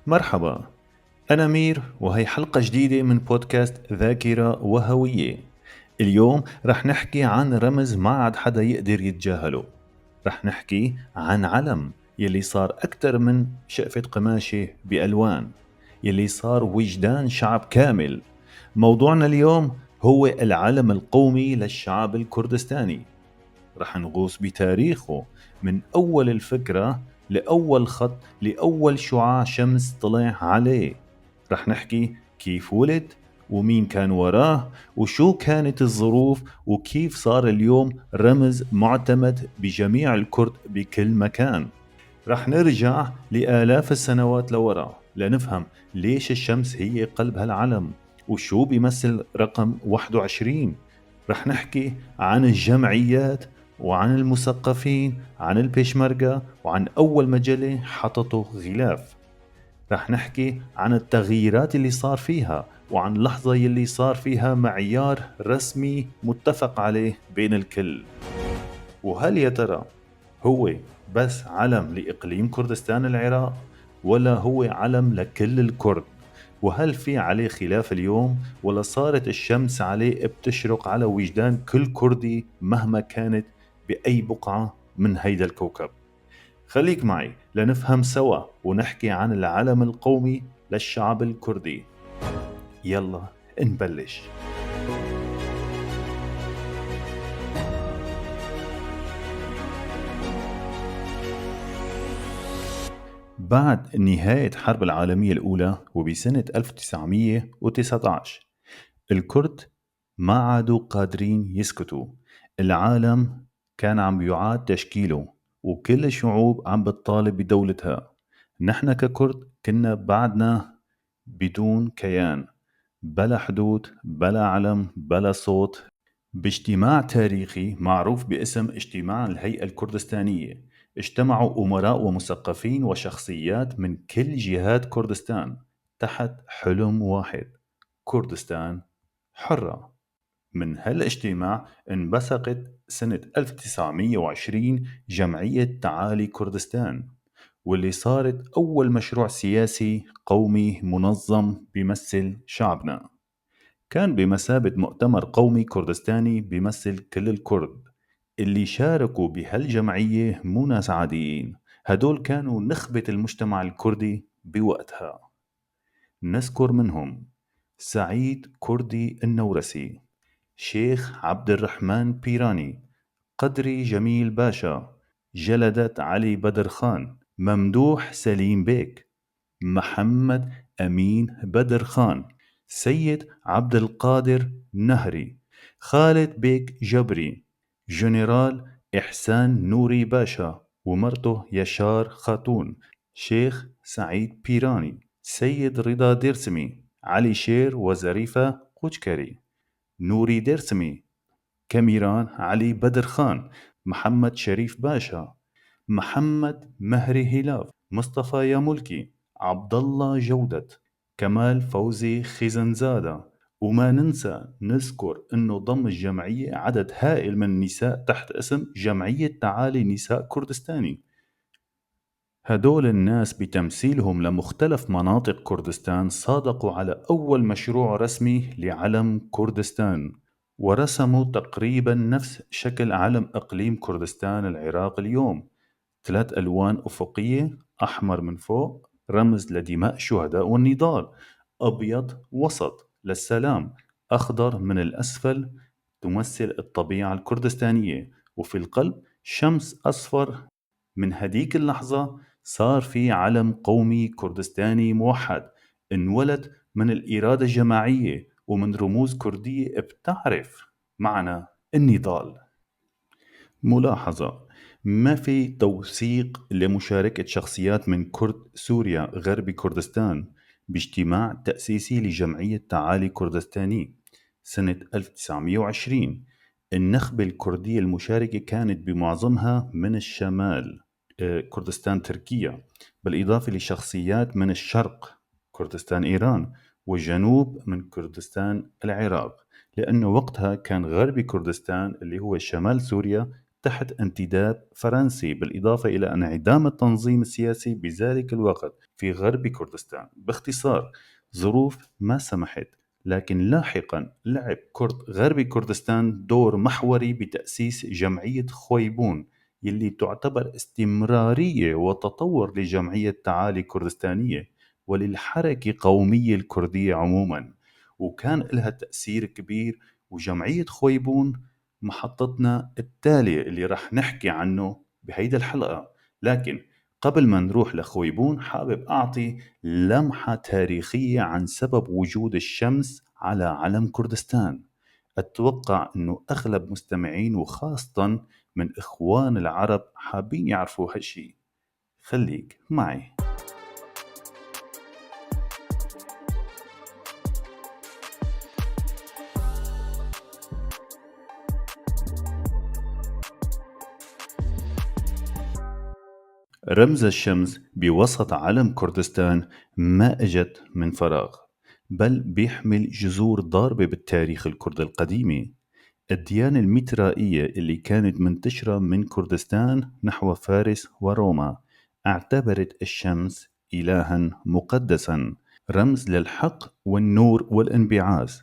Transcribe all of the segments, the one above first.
مرحبا، أنا مير، وهي حلقة جديدة من بودكاست ذاكرة وهوية. اليوم رح نحكي عن رمز ما عاد حدا يقدر يتجاهله. رح نحكي عن علم يلي صار أكتر من شقفة قماشة بألوان، يلي صار وجدان شعب كامل. موضوعنا اليوم هو العلم القومي للشعب الكردستاني. رح نغوص بتاريخه من أول الفكرة لأول خط لأول شعاع شمس طلع عليه. رح نحكي كيف ولد ومين كان وراه وشو كانت الظروف وكيف صار اليوم رمز معتمد بجميع الكرد بكل مكان. رح نرجع لآلاف السنوات لورا لنفهم ليش الشمس هي قلب هالعلم وشو بيمثل رقم 21. رح نحكي عن الجمعيات وعن المثقفين، عن البيشمركة، وعن أول مجلة حطته غلاف. رح نحكي عن التغييرات اللي صار فيها وعن اللحظة اللي صار فيها معيار رسمي متفق عليه بين الكل. وهل يا ترى هو بس علم لإقليم كردستان العراق ولا هو علم لكل الكرد؟ وهل في عليه خلاف اليوم ولا صارت الشمس عليه بتشرق على وجدان كل كردي مهما كانت بأي بقعة من هيدا الكوكب؟ خليك معي لنفهم سوا ونحكي عن العلم القومي للشعب الكردي. يلا نبلش. بعد نهاية الحرب العالمية الأولى وبسنة 1919 الكرد ما عادوا قادرين يسكتوا. العالم كان عم يعاد تشكيله وكل الشعوب عم بتطالب بدولتها. نحن ككرد كنا بعدنا بدون كيان، بلا حدود، بلا علم، بلا صوت. باجتماع تاريخي معروف باسم اجتماع الهيئة الكردستانية اجتمعوا أمراء ومثقفين وشخصيات من كل جهات كردستان تحت حلم واحد: كردستان حرة. من هالاجتماع انبثقت سنة 1920 جمعية تعالي كردستان، واللي صارت أول مشروع سياسي قومي منظم بيمثل شعبنا. كان بمثابة مؤتمر قومي كردستاني بيمثل كل الكرد. اللي شاركوا بهالجمعية مو ناس عاديين، هدول كانوا نخبة المجتمع الكردي بوقتها. نذكر منهم سعيد كردي النورسي، شيخ عبد الرحمن بيراني، قدري جميل باشا، جلدت علي بدر خان، ممدوح سليم بيك، محمد أمين بدر خان، سيد عبد القادر نهري، خالد بيك جبري، جنرال إحسان نوري باشا ومرته يشار خاتون، شيخ سعيد بيراني، سيد رضا ديرسمي، علي شير وزريفة قوچكري، نوري ديرسمي، كاميران علي بدر خان، محمد شريف باشا، محمد مهري هلاف، مصطفى يامولكي، عبد الله جودت، كمال فوزي خزنزادة. وما ننسى نذكر أنه ضم الجمعية عدد هائل من النساء تحت اسم جمعية تعالي نساء كردستاني. هدول الناس بتمثيلهم لمختلف مناطق كردستان صادقوا على أول مشروع رسمي لعلم كردستان، ورسموا تقريبا نفس شكل علم إقليم كردستان العراق اليوم: 3 ألوان أفقية، أحمر من فوق رمز لدماء الشهداء والنضال، أبيض وسط للسلام، أخضر من الأسفل تمثل الطبيعة الكردستانية، وفي القلب شمس أصفر. من هديك اللحظة صار في علم قومي كردستاني موحد انولد من الإرادة الجماعية ومن رموز كردية بتعرف معنى النضال. ملاحظة: ما في توثيق لمشاركة شخصيات من كرد سوريا غرب كردستان باجتماع تأسيسي لجمعية تعالي كردستاني سنة 1920. النخبة الكردية المشاركة كانت بمعظمها من الشمال، كردستان تركيا، بالإضافة لشخصيات من الشرق كردستان إيران، والجنوب من كردستان العراق، لأنه وقتها كان غرب كردستان اللي هو شمال سوريا تحت انتداب فرنسي، بالإضافة إلى انعدام التنظيم السياسي بذلك الوقت في غرب كردستان. باختصار ظروف ما سمحت، لكن لاحقا لعب كرد غرب كردستان دور محوري بتأسيس جمعية خويبون يلي تعتبر استمرارية وتطور لجمعية تعالي كردستانية وللحركة القومية الكردية عموما، وكان لها تأثير كبير. وجمعية خويبون محطتنا التالية اللي رح نحكي عنه بهيدا الحلقة. لكن قبل ما نروح لخويبون حابب أعطي لمحة تاريخية عن سبب وجود الشمس على علم كردستان. أتوقع أنه أغلب مستمعين وخاصة من إخوان العرب حابين يعرفوا هالشي، خليك معي. رمز الشمس بوسط علم كردستان ما اجت من فراغ، بل بيحمل جذور ضاربة بالتاريخ الكردي القديمي. الديانة الميترائية اللي كانت منتشرة من كردستان نحو فارس وروما اعتبرت الشمس إلها مقدسا، رمز للحق والنور والانبعاث.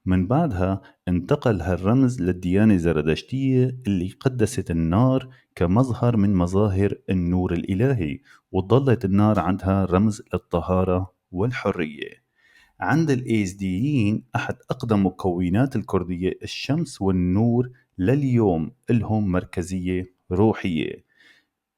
من بعدها انتقل هالرمز للديانة الزردشتية اللي قدست النار كمظهر من مظاهر النور الإلهي، وظلت النار عندها رمز للطهارة والحرية. عند الإيزديين أحد أقدم مكونات الكردية الشمس والنور لليوم لهم مركزية روحية.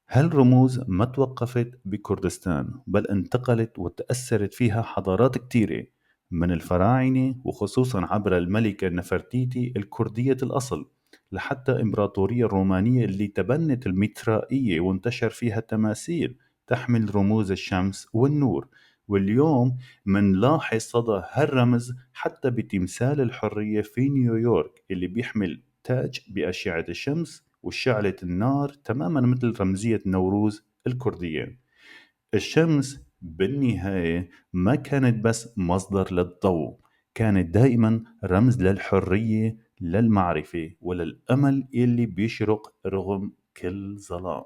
هالرموز ما توقفت بكردستان، بل انتقلت وتأثرت فيها حضارات كتيرة من الفراعنة، وخصوصا عبر الملكة نفرتيتي الكردية الأصل، لحتى إمبراطورية الرومانية اللي تبنت الميترائية وانتشر فيها تماثيل تحمل رموز الشمس والنور. واليوم منلاحظ صدى هالرمز حتى بتمثال الحرية في نيويورك اللي بيحمل تاج بأشعة الشمس وشعلة النار، تماما مثل رمزية نوروز الكردية. الشمس بالنهاية ما كانت بس مصدر للضوء، كانت دائما رمز للحرية، للمعرفة، وللأمل اللي بيشرق رغم كل ظلام.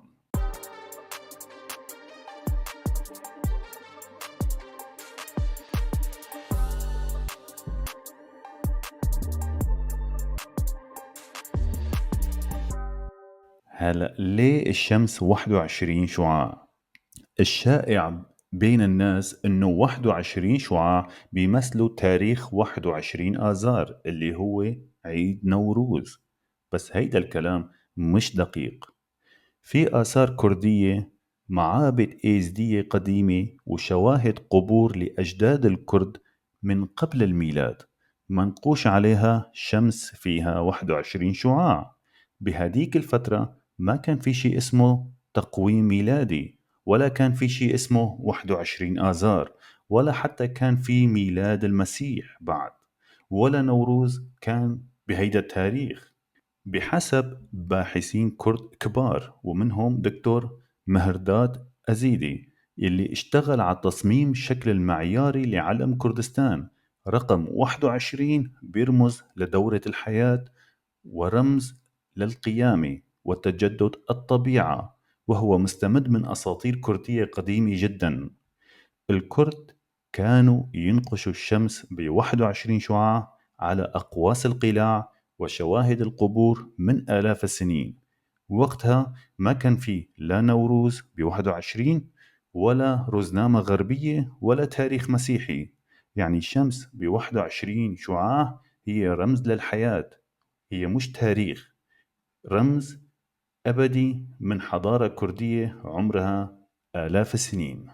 هلا ليه الشمس 21 شعاع؟ الشائع بين الناس انه 21 شعاع بيمثلوا تاريخ 21 آذار اللي هو عيد نوروز، بس هيدا الكلام مش دقيق. في آثار كردية، معابد إيزدية قديمة، وشواهد قبور لأجداد الكرد من قبل الميلاد منقوش عليها شمس فيها 21 شعاع. بهديك الفترة ما كان في شيء اسمه تقويم ميلادي، ولا كان في شيء اسمه 21 آذار، ولا حتى كان في ميلاد المسيح بعد، ولا نوروز كان بهيدا التاريخ. بحسب باحثين كرد كبار ومنهم دكتور مهرداد أزيدي اللي اشتغل على تصميم شكل المعياري لعلم كردستان، رقم 21 بيرمز لدورة الحياة ورمز للقيامة وتجدد الطبيعة، وهو مستمد من أساطير كردية قديمة جدا. الكرد كانوا ينقشوا الشمس ب21 شعاع على أقواس القلاع وشواهد القبور من آلاف السنين. وقتها ما كان في لا نوروز ب21 ولا رزنامة غربية ولا تاريخ مسيحي. يعني الشمس ب21 شعاع هي رمز للحياة، هي مش تاريخ، رمز أبدي من حضارة كردية عمرها آلاف السنين.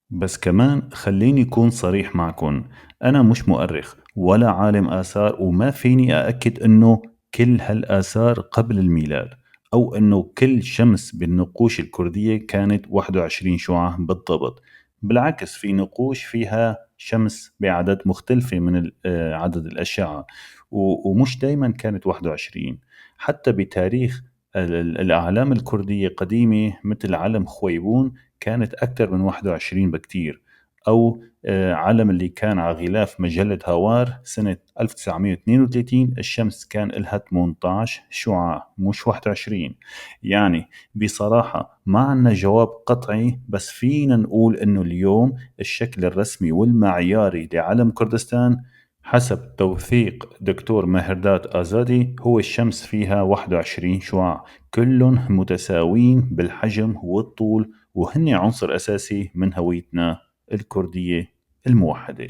بس كمان خليني أكون صريح معكم، أنا مش مؤرخ ولا عالم آثار، وما فيني أأكد أنه كل هالآثار قبل الميلاد أو أنه كل شمس بالنقوش الكردية كانت 21 شعاع بالضبط. بالعكس، في نقوش فيها شمس بعدد مختلفة من عدد الأشعة، ومش دايما كانت 21. حتى بتاريخ الأعلام الكردية قديمة مثل علم خويبون كانت أكثر من 21 بكتير، أو علم اللي كان على غلاف مجلة هاوار سنة 1932 الشمس كان إلها 18 شعاع مش 21. يعني بصراحة ما عنا جواب قطعي، بس فينا نقول إنه اليوم الشكل الرسمي والمعياري لعلم كردستان حسب توثيق دكتور مهرداد آزادي هو الشمس فيها 21 شعاع، كلهم متساويين بالحجم والطول، وهن عنصر أساسي من هويتنا الكردية الموحدة.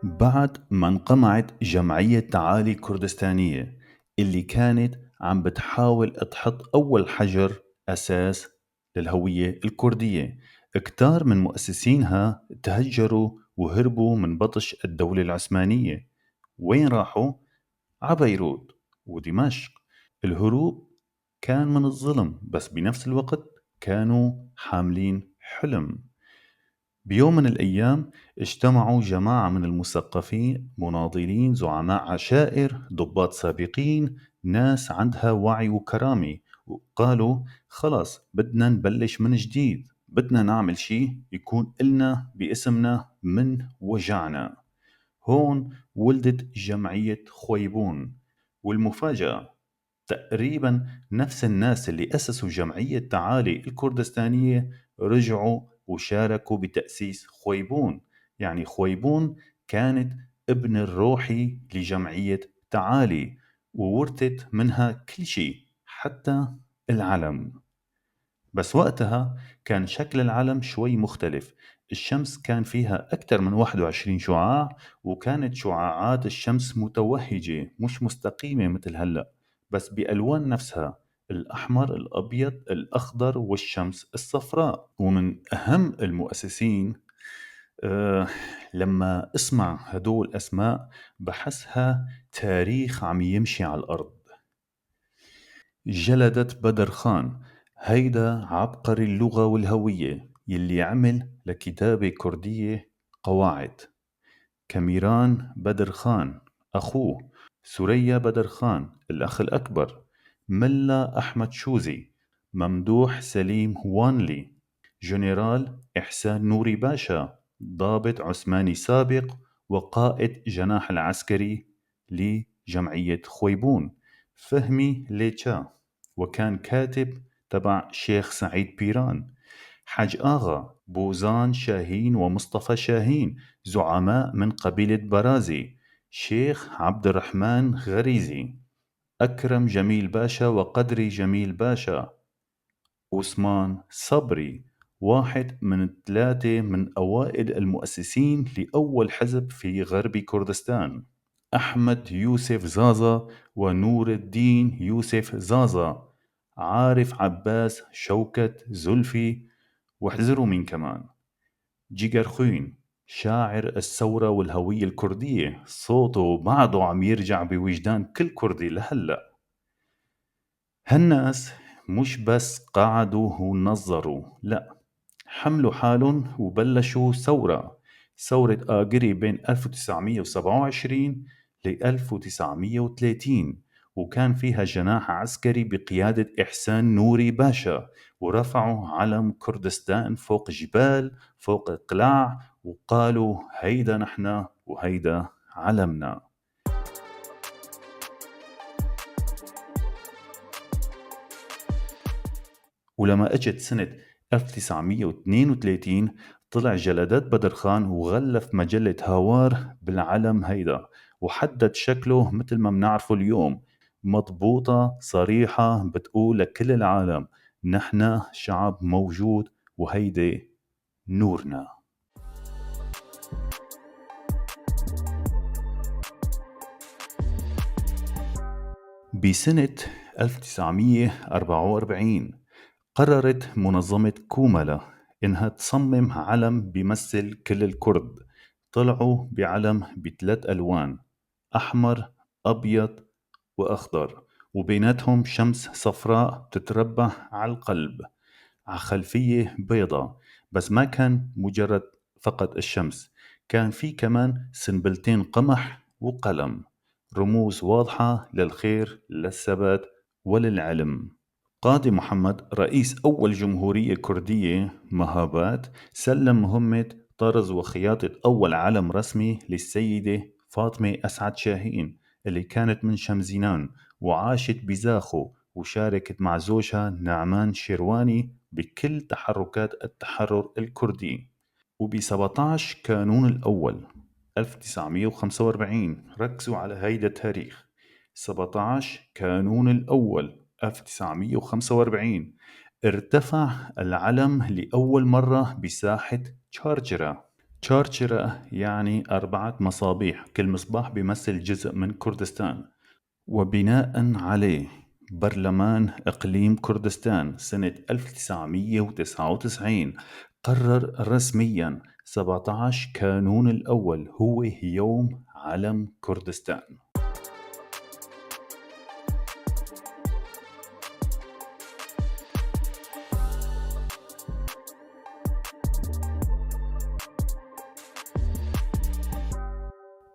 بعد ما انقمعت جمعية تعالي الكردستانية اللي كانت عم بتحاول تحط أول حجر أساس للهوية الكردية، كتار من مؤسسينها تهجروا وهربوا من بطش الدولة العثمانية. وين راحوا؟ عبيروت ودمشق. الهروب كان من الظلم، بس بنفس الوقت كانوا حاملين حلم. بيوم من الأيام اجتمعوا جماعة من المثقفين، مناضلين، زعماء عشائر، ضباط سابقين، ناس عندها وعي وكرامة، وقالوا خلص بدنا نبلش من جديد، بدنا نعمل شي يكون إلنا باسمنا من وجعنا. هون ولدت جمعية خويبون. والمفاجأة تقريبا نفس الناس اللي أسسوا جمعية تعالي الكردستانية رجعوا وشاركوا بتأسيس خويبون. يعني خويبون كانت ابن الروحي لجمعية تعالي، وورثت منها كل شيء حتى العلم. بس وقتها كان شكل العلم شوي مختلف، الشمس كان فيها أكثر من 21 شعاع، وكانت شعاعات الشمس متوهجة مش مستقيمة مثل هلأ، بس بألوان نفسها، الأحمر، الأبيض، الأخضر، والشمس الصفراء. ومن أهم المؤسسين، لما اسمع هدول أسماء بحسها تاريخ عم يمشي على الأرض. جلدت بدر خان، هيدا عبقري اللغة والهوية يلي عمل لكتابة كردية قواعد. كاميران بدر خان أخوه، سوريا بدر خان الأخ الأكبر، ملا أحمد شوزي، ممدوح سليم وانلي، جنرال إحسان نوري باشا، ضابط عثماني سابق وقائد جناح العسكري لجمعية خويبون، فهمي ليتشا وكان كاتب تبع شيخ سعيد بيران، حاج آغا، بوزان شاهين ومصطفى شاهين، زعماء من قبيلة برازي، شيخ عبد الرحمن غريزي، أكرم جميل باشا وقدري جميل باشا، عثمان صبري، واحد من 3 من أوائل المؤسسين لأول حزب في غرب كردستان، أحمد يوسف زازا ونور الدين يوسف زازا، عارف عباس شوكت زلفي، واحذروا مين كمان، جيجرخوين شاعر الثورة والهوية الكردية، صوته بعده عم يرجع بوجدان كل كردي لهلأ. هالناس مش بس قعدوا ونظروا، لا، حملوا حالهم وبلشوا ثورة، ثورة آجري بين 1927 ل 1930، وكان فيها جناح عسكري بقيادة إحسان نوري باشا، ورفعوا علم كردستان فوق جبال، فوق قلاع، وقالوا هيدا نحن وهيدا علمنا. ولما اجت سنة 1932 طلع جلادات بدرخان وغلف مجلة هاوار بالعلم هيدا، وحدد شكله مثل ما بنعرفه اليوم، مضبوطة صريحة بتقول لكل العالم نحن شعب موجود وهيدي نورنا. بسنة 1944 قررت منظمة كومالا إنها تصمم علم بيمثل كل الكرد. طلعوا بعلم بثلاث ألوان، أحمر، أبيض، وأخضر، وبيناتهم شمس صفراء تتربع على القلب. على خلفية بيضة، بس ما كان مجرد فقط الشمس، كان في كمان سنبلتين قمح وقلم، رموز واضحة للخير، للثبات وللعلم. قاضي محمد رئيس أول جمهورية كردية مهابات سلم مهمة طرز وخياطة أول علم رسمي للسيدة فاطمة أسعد شاهين اللي كانت من شمزينان وعاشت بزاخو، وشاركت مع زوجها نعمان شيرواني بكل تحركات التحرر الكردي. وب 17 كانون الأول 1945، ركزوا على هيدا التاريخ، 17 كانون الأول 1945، ارتفع العلم لأول مرة بساحة تشارجرا. تشارجرا يعني 4 مصابيح، كل مصباح بيمثل جزء من كردستان. وبناء عليه برلمان إقليم كردستان سنة 1999 قرر رسميا 17 كانون الأول هو يوم علم كردستان.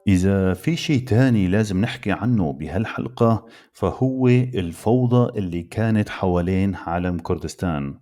إذا في شيء تاني لازم نحكي عنه بهالحلقة فهو الفوضى اللي كانت حوالين علم كردستان.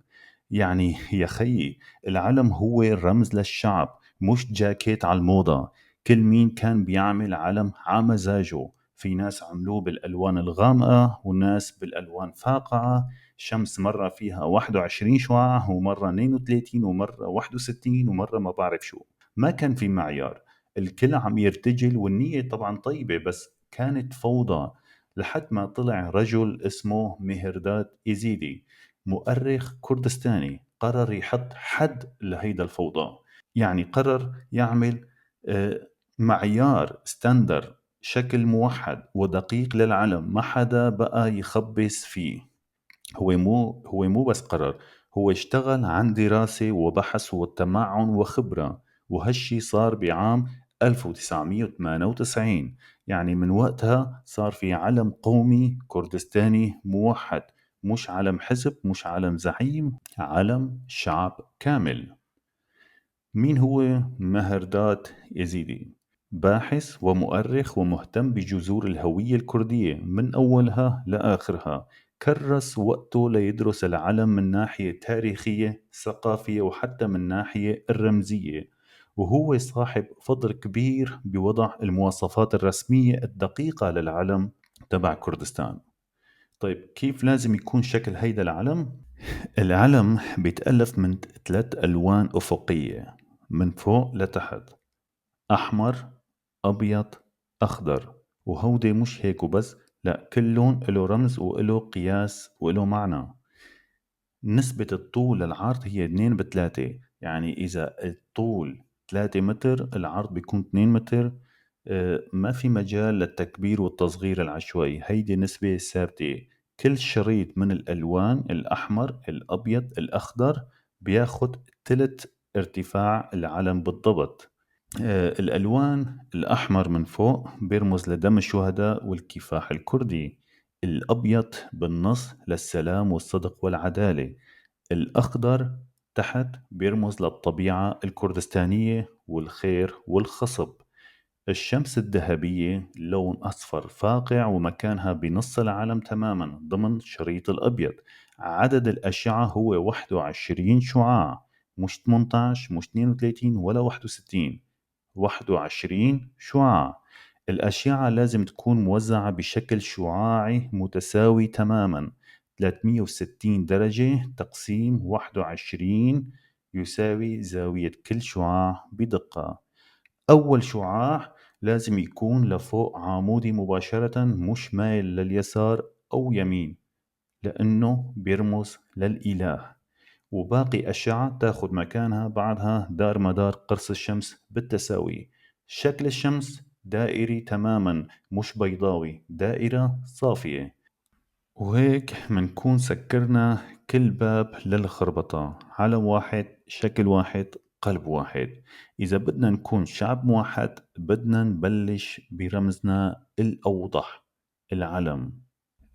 يعني يا خيي، العلم هو رمز للشعب، مش جاكيت على الموضة. كل مين كان بيعمل علم عمزاجه، في ناس عملوه بالألوان الغامقة وناس بالألوان فاقعة، شمس مرة فيها 21 شعاع ومرة 32 ومرة 61 ومرة ما بعرف شو. ما كان في معيار، الكل عم يرتجل والنية طبعا طيبة، بس كانت فوضى لحد ما طلع رجل اسمه مهرداد إيزيدي، مؤرخ كردستاني، قرر يحط حد لهيدا الفوضى. يعني قرر يعمل معيار standard، شكل موحد ودقيق للعلم، ما حدا بقى يخبص فيه. هو مو بس قرر، هو اشتغل عن دراسة وبحث وتمعن وخبرة، وهالشي صار بعام 1998. يعني من وقتها صار في علم قومي كردستاني موحد، مش علم حزب، مش علم زعيم، علم شعب كامل. مين هو مهرداد إيزيدي؟ باحث ومؤرخ ومهتم بجذور الهوية الكردية من أولها لآخرها. كرس وقته ليدرس العلم من ناحية تاريخية، ثقافية، وحتى من ناحية الرمزية، وهو صاحب فضل كبير بوضع المواصفات الرسمية الدقيقة للعلم تبع كردستان. طيب كيف لازم يكون شكل هيدا العلم؟ العلم بيتألف من 3 ألوان أفقية من فوق لتحت، أحمر، أبيض، أخضر. وهودي مش هيك وبس، لا، كل لون له رمز وله قياس وله معنى. نسبة الطول للعرض هي 2 ب3، يعني إذا الطول 3 متر العرض بيكون 2 متر. ما في مجال للتكبير والتصغير العشوائي، هيدي نسبة ثابتة. كل شريط من الألوان الأحمر، الأبيض، الأخضر بياخد تلت ارتفاع العلم بالضبط. الألوان الأحمر من فوق بيرمز لدم الشهداء والكفاح الكردي، الأبيض بالنص للسلام والصدق والعدالة، الأخضر تحت بيرمز للطبيعة الكردستانية والخير والخصب. الشمس الذهبية لون أصفر فاقع ومكانها بنص العلم تماما ضمن شريط الأبيض. عدد الأشعة هو 21 شعاع، مش 18، مش 32 ولا 61، 21 شعاع. الأشعة لازم تكون موزعة بشكل شعاعي متساوي تماما، 360 درجة تقسيم 21 يساوي زاوية كل شعاع بدقة. أول شعاع لازم يكون لفوق عمودي مباشرة، مش مايل لليسار أو يمين، لأنه بيرمز للإله. وباقي أشعة تاخد مكانها بعدها دار مدار قرص الشمس بالتساوي. شكل الشمس دائري تماما، مش بيضاوي، دائرة صافية. وهيك منكون سكرنا كل باب للخربطة، علم واحد، شكل واحد، قلب واحد. إذا بدنا نكون شعب موحد بدنا نبلش برمزنا الأوضح، العلم.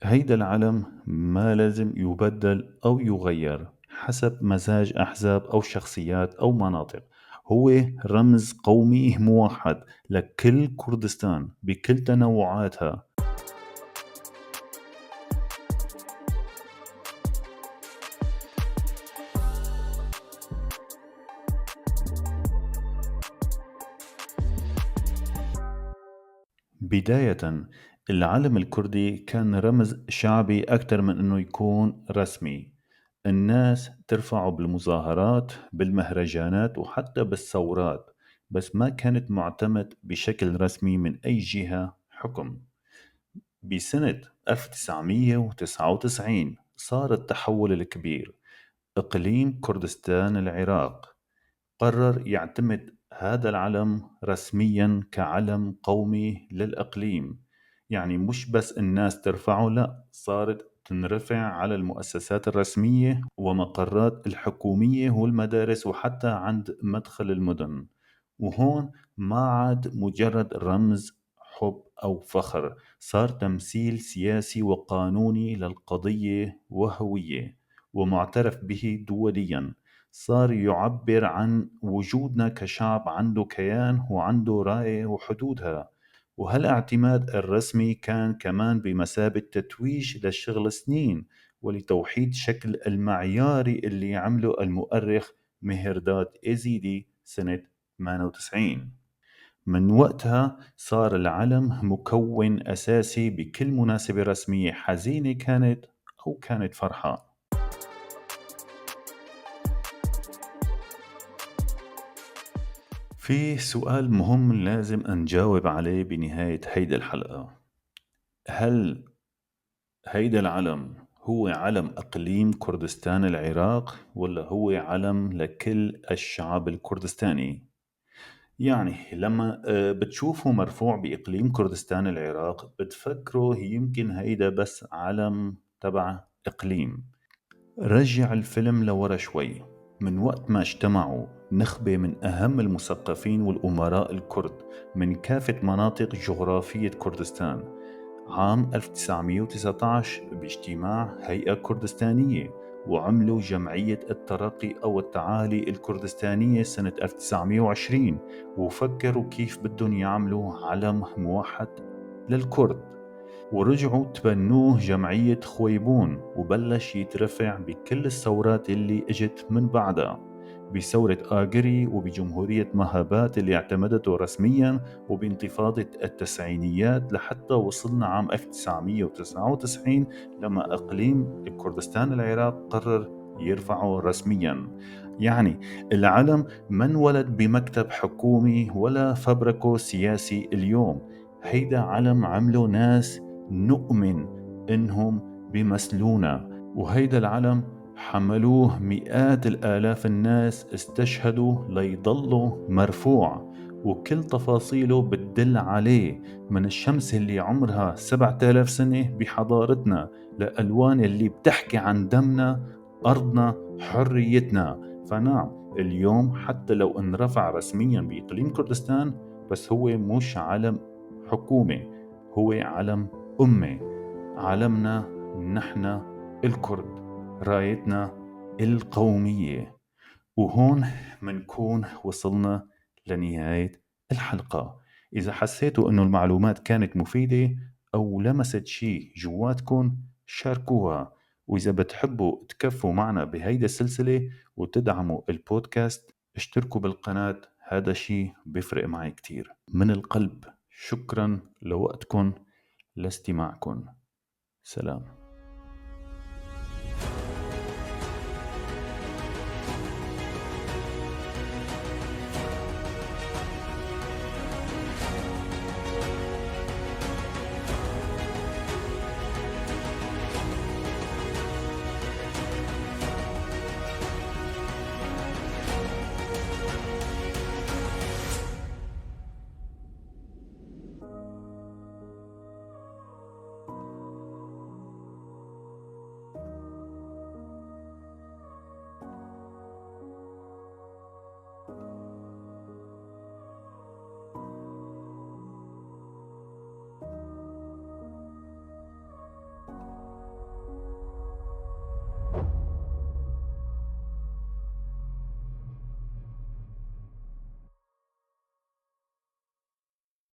هيدا العلم ما لازم يبدل أو يغير حسب مزاج أحزاب أو شخصيات أو مناطق، هو رمز قومي موحد لكل كردستان بكل تنوعاتها. بداية العلم الكردي كان رمز شعبي أكثر من أنه يكون رسمي. الناس ترفعه بالمظاهرات، بالمهرجانات، وحتى بالثورات، بس ما كانت معتمد بشكل رسمي من أي جهة حكم. بسنة 1999 صار التحول الكبير. إقليم كردستان العراق قرر يعتمد هذا العلم رسميا كعلم قومي للإقليم. يعني مش بس الناس ترفعه، لا، صارت تنرفع على المؤسسات الرسمية ومقرات الحكومية والمدارس وحتى عند مدخل المدن. وهون ما عاد مجرد رمز حب أو فخر، صار تمثيل سياسي وقانوني للقضية وهوية، ومعترف به دوليا. صار يعبر عن وجودنا كشعب عنده كيان وعنده رأي وحدودها. وهالاعتماد الرسمي كان كمان بمثابة تتويج لشغل سنين ولتوحيد شكل المعياري اللي عمله المؤرخ مهرداد إيزيدي سنة 98. من وقتها صار العلم مكون أساسي بكل مناسبة رسمية، حزينة كانت أو كانت فرحة. في سؤال مهم لازم نجاوب عليه بنهاية هيدا الحلقة: هل هيدا العلم هو علم إقليم كردستان العراق ولا هو علم لكل الشعب الكردستاني؟ يعني لما بتشوفه مرفوع بإقليم كردستان العراق بتفكروا يمكن هيدا بس علم تبع إقليم. رجع الفيلم لورا شوي، من وقت ما اجتمعوا نخبة من أهم المثقفين والأمراء الكرد من كافة مناطق جغرافية كردستان عام 1919 باجتماع هيئة كردستانية، وعملوا جمعية الترقي أو التعالي الكردستانية سنة 1920، وفكروا كيف بدهم يعملوا علم موحد للكرد، ورجعوا تبنوه جمعية خويبون، وبلش يترفع بكل الثورات اللي اجت من بعدها، بثورة آجري وبجمهورية مهابات اللي اعتمدته رسميا، وبانتفاضة التسعينيات، لحتى وصلنا عام 1999 لما إقليم كردستان العراق قرر يرفعه رسميا. يعني العلم ما انولد بمكتب حكومي ولا فبركه سياسي اليوم، هيدا علم عمله ناس نؤمن إنهم بيمثلونا، وهيدا العلم حملوه مئات الآلاف الناس استشهدوا ليضلوا مرفوع، وكل تفاصيله بتدل عليه، من الشمس اللي عمرها 7000 سنة بحضارتنا، لألوان اللي بتحكي عن دمنا، أرضنا، حريتنا. فنعم اليوم حتى لو انرفع رسميا بإقليم كردستان، بس هو مش علم حكومة، هو علم أمة، علمنا نحن الكرد، رايتنا القومية. وهون منكون وصلنا لنهاية الحلقة. إذا حسيتوا أنه المعلومات كانت مفيدة أو لمست شي جواتكن شاركوها، وإذا بتحبوا تكفوا معنا بهيدا السلسلة وتدعموا البودكاست اشتركوا بالقناة، هذا شي بيفرق معي كتير. من القلب شكرا لوقتكن لاستماعكن. سلام.